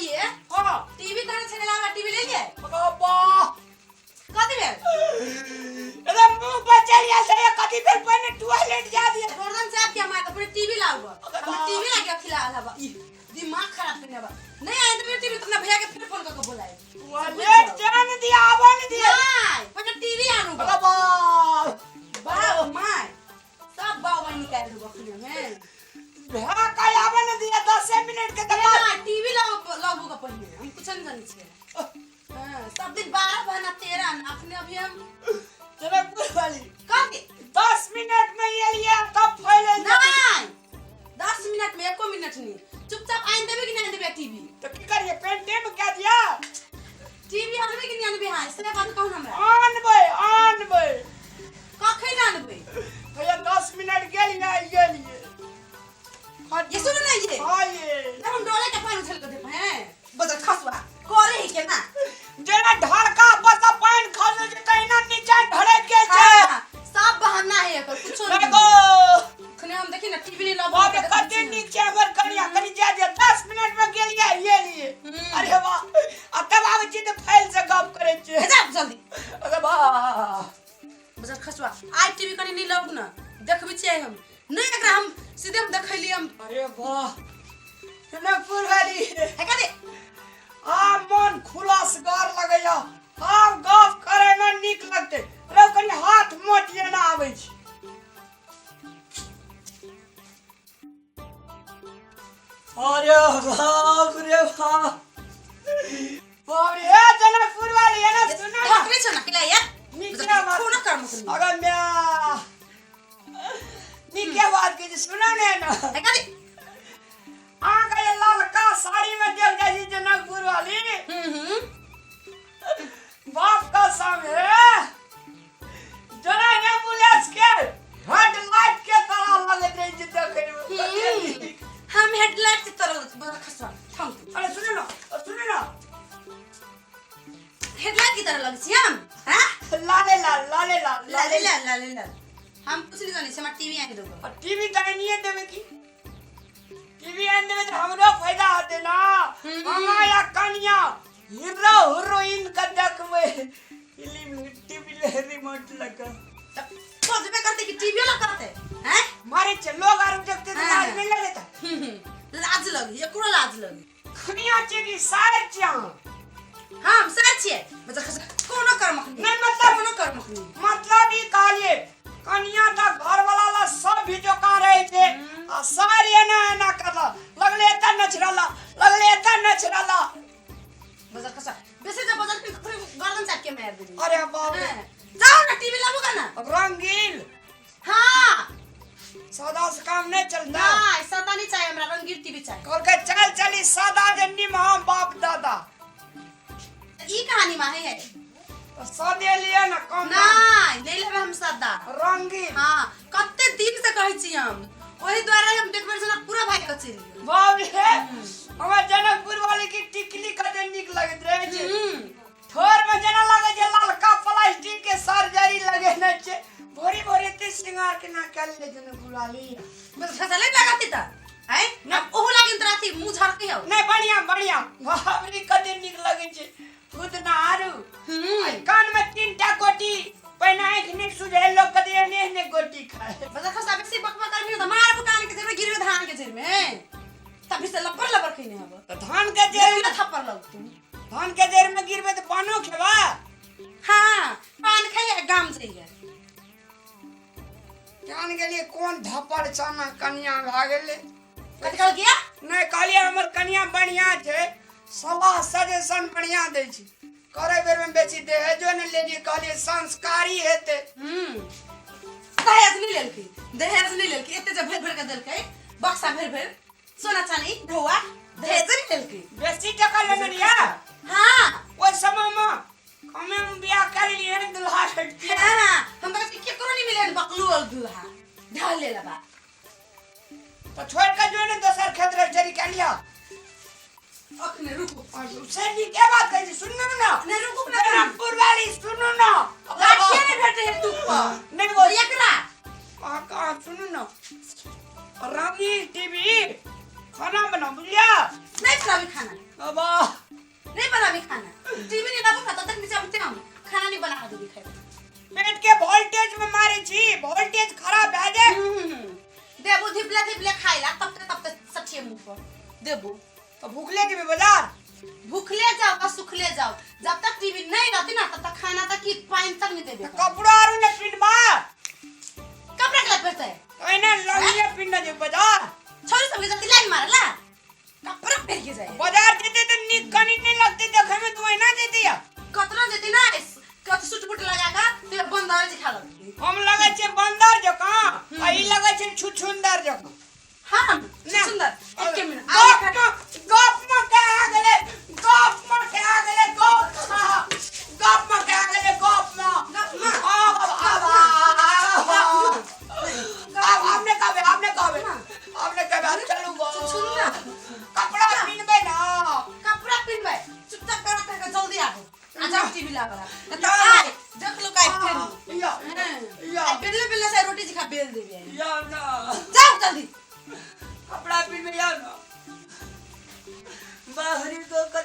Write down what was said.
ये हाँ। टीवी कहाँ छेने लावा टीवी ले लिए बाबा कथी भेल अरे मुंह पर चढ़ गेल छै कथी भेल पहिने टॉयलेट जा दिया गर्दन से आप क्या मार अपने टीवी लाओ हम टीवी ला के खिला लावा ई दिमाग खराब करने बा नहीं आए तो टीवी तो अपना भैया के फिर फोन करके बुलाए टॉयलेट जान दिया आवन दिया नहीं पहले टीवी आनू अरे बाप बाप my सब बाप निकाल दो बखने में भैया का आवन दिया 10 मिनट के तो बाद ना टीवी लाओ लाओ का पहले हम कुछ नहीं जाने छे हां सब दिन 12 बहाना 13 ना अपने अभी हम जनकपुर वाली कह के 10 मिनट में ये लिया तब फैले नहीं 10 मिनट में एको मिनट नहीं चुपचाप आइन देबे कि नहीं देबे टीवी तो की करिए पेंटे में क्या दिया टीवी आनबे कि नहीं आनबे हां से बात कहू हमरा आनबै आनबै कखन आनबे भैया 10 मिनट गेलिए गेलिए ये सुनो ना ये हाँ ये जब हम डोले के पानी उछल के देब हैं बजर खसवा करे ही के ना जेना ढड़का पर से पानि खसै छै तहिना नीचा ढड़क गेल छै हाँ, सब बहाना है एकर कुछो नहीं देखो खने हम देखी ना टीवी नहीं लाबो बाप रे कते नीक छै हमर कनिया कनि जा दिया 10 मिनट में गेलिए गेलिए हम्म। अरे वाह आ तब आबै छी तऽ फाइल से गप करै छियै जा जल्दी अरे वाह बजर खसवा आज टीवी कनि नहीं लाबू ना देखबे छियै हम नहीं एकरा हम सीधे हम देखैली हम अरे वाह जनकपुर वाली है का दे आ मन खुलासगर लगैया आब गप करे में नीक लगतै रे कनि हाथ मोट एना आबै छै अरे बाप रे बाप बाप रे हे जनकपुर वाली एना सुना ना ढकले छ ना किला यार नीके बात खून कर मुखनी अगर म्या नीके बात की सुना ने ना है का दे अहाँके जे ललका साड़ी में देख जाइ छी जनकपुर वाली हम्म बाप कसम हे जेना एम्बुलेंस के हेडलाइट के तरह लगैत रहै छै देखै मे कते नीक। हम हेडलाइट से तरल बजर खसवा थम तू अरे सुनू ना सुनू ना हेडलाइट की तरह लगै छी हम हां लाले लाल लाले लाल लाले लाल लाले लाल हम कुछ नहीं जानै छी हमरा टीवी आनि देबो टीवी तऽ आनिए देबै की टीवी आनि देबै तऽ हमरो फायदा होतै ना मामा या कनिया हीरो हीरोइन के देखबै फिल्म टीवी ले रिमोट लगा तब सोचबे करते कि टीवी ला करते हैं मारे छै लोग आर देखते तऽ हाँ। लाज नहि लगैत लाज लगी एकरो लाज लगी कनिया छै कि सार छै अहाँ हम सर छियै बच्चा खस कोनो कर्म नहीं नहीं, मतलब- कोनो कर्म नहीं मतलब ई कहलिए कनिया तऽ घर वाला ला सब भी जोका रहे छै आ सार एना एना करला लगले एतऽ नचरला लगले एतऽ नचरला बजर खसा बेसी जब बजर के खुरी गर्दन चाट के मार देली अरे बाप रे हाँ। जाओ ना टीवी लाबो का ना रंगीन हाँ सदा से काम नहीं चलता ना सदा नहीं चाहिए हमरा रंगीन टीवी चाहिए कहलकै चल चली सदा जे निमहा बाप दादा ई कहानी माहे है तो सदे लिए ना कम दाम। नहीं नहीं लेबै हम सदा रंगीन हाँ कते दिन से कहै छी हम ओही द्वारे हम देखबै छलहुँ पूरा भाई के चलि गेल बाप रे हमर जनकपुर वाली की टिकली कते नीक लगैत रहै छै ठोर में जेना लागै छै ललका प्लास्टिक के सर्जरी लगेने छै भोरे भोरे एते श्रृंगार केना कयल ले जनकपुर वाली बस फसले लगाती त हैं ना। ओहू लागिन त राति मुंह झड़की हो नहीं बढ़िया बढ़िया बाप रे कते नीक लगै छै खुद नहारू आ कान में तीनटा गोटी पहिने आँखि नहि सुझै लोक कते एहने एहने गोटी खाय बस खसा बेसी बकबक करबी त मारबो कान के जड़ में गिरबे धान के जड़ में तभी से लपर लपर खइने हब तऽ धान के जड़ जड़ में थप्पड़ लग तू धान के जड़ में गिरबे तऽ पानो खेबा हाँ पान खाइए गाम जाइए जान गेलियै कोन धप्पड़ चाना कनिया भए गेलै कथी कहल गया नहि कहलियै हमर कनिया बढ़िया छै सलाह सजेशन बढ़िया दै छै करे बेर में बेसी दहेजो नहि लेलियै कहलियै संस्कारी हेतै दहेज नहीं लेलकै दहेज नहीं लेलकै एते जे भरि भरि के देलकै बक्सा भरि भरि सोना चानी ढौआ दहेज नहीं लेलकै बेसी टका लेने रहियै हाँ ओहि समय मे कमे मे बियाह कए लेलियै हन दुल्हा भेटतियै हाँ हम तऽ कहै केकरो नहीं मिले बकलू और दूल्हा ढाल ले लबा तऽ छोड़ि कऽ जो ने दोसर खेत रह चली कए लिअ अखने रुकू से नीके बात कहै छी सुनू ने नहीं रुकू ना जनकपुर वाली सुनू ने लाठिए नहीं भेटे है तू पर नहीं वो एकरा कहाँ कहाँ सुनू ने रंगीन टीवी खाना बना बुझलिया नहीं बनाबी खाना। बाबा, नहीं बनाबी खाना। टीवी नहीं लाबो तब तक नीचे आबते हम खाना नहीं बना देबी खाए। पेट के वोल्टेज में मारे छी, वोल्टेज खराब भए जाए। देबो धिपले धिपले खाइला तब तक, तब तक सठिए मुंह पर देबो। तो भूखले जेबे बाजार? भूखले जाओ आ सुखले जाओ, जब तक टीवी नहीं रहती ना तब तक खाना तक की पानी तक नहीं देबे। तो कपड़ा आरू ने पिनबा? कपड़ा के पहनते? तो एना लंगिया पिनना जेबे बाजार। छोरी सबके जल्दी लाइन मारला कपड़ा पहन के जाए। बाजार जेते तो निक कनी नहीं लगते देखे में, तू एना जेते या कतना जेते ना कत सूट बूट लगा का ते बंदर जे खा लगते। हम लगे छे बंदर जकां आ ई लगे छे छुछुंदर जकां। हां ना। छुछुंदर। एक मिनट, गप में, गप में के आ गेले, गप में के आ गेले, गप में, गप में के आ गेले, गप में। गप में। आ बाबा, आ बाबा। अब हमने कहबे, हमने कहबे, हमने कहबे, अब चलू गो। छुछुंदर। कपड़ा पिनबे ना। कपड़ा पिनबे, चुपचाप कपड़ा पहन के जल्दी आबो। आ जाओ टीवी लागल। तो या। आए देख लो काय फेर। या, या। आ बेलने बेलने से रोटी जी खा बेल देबे। या ना। जाओ जल्दी। कपड़ा पिनबे या ना। बाहरी को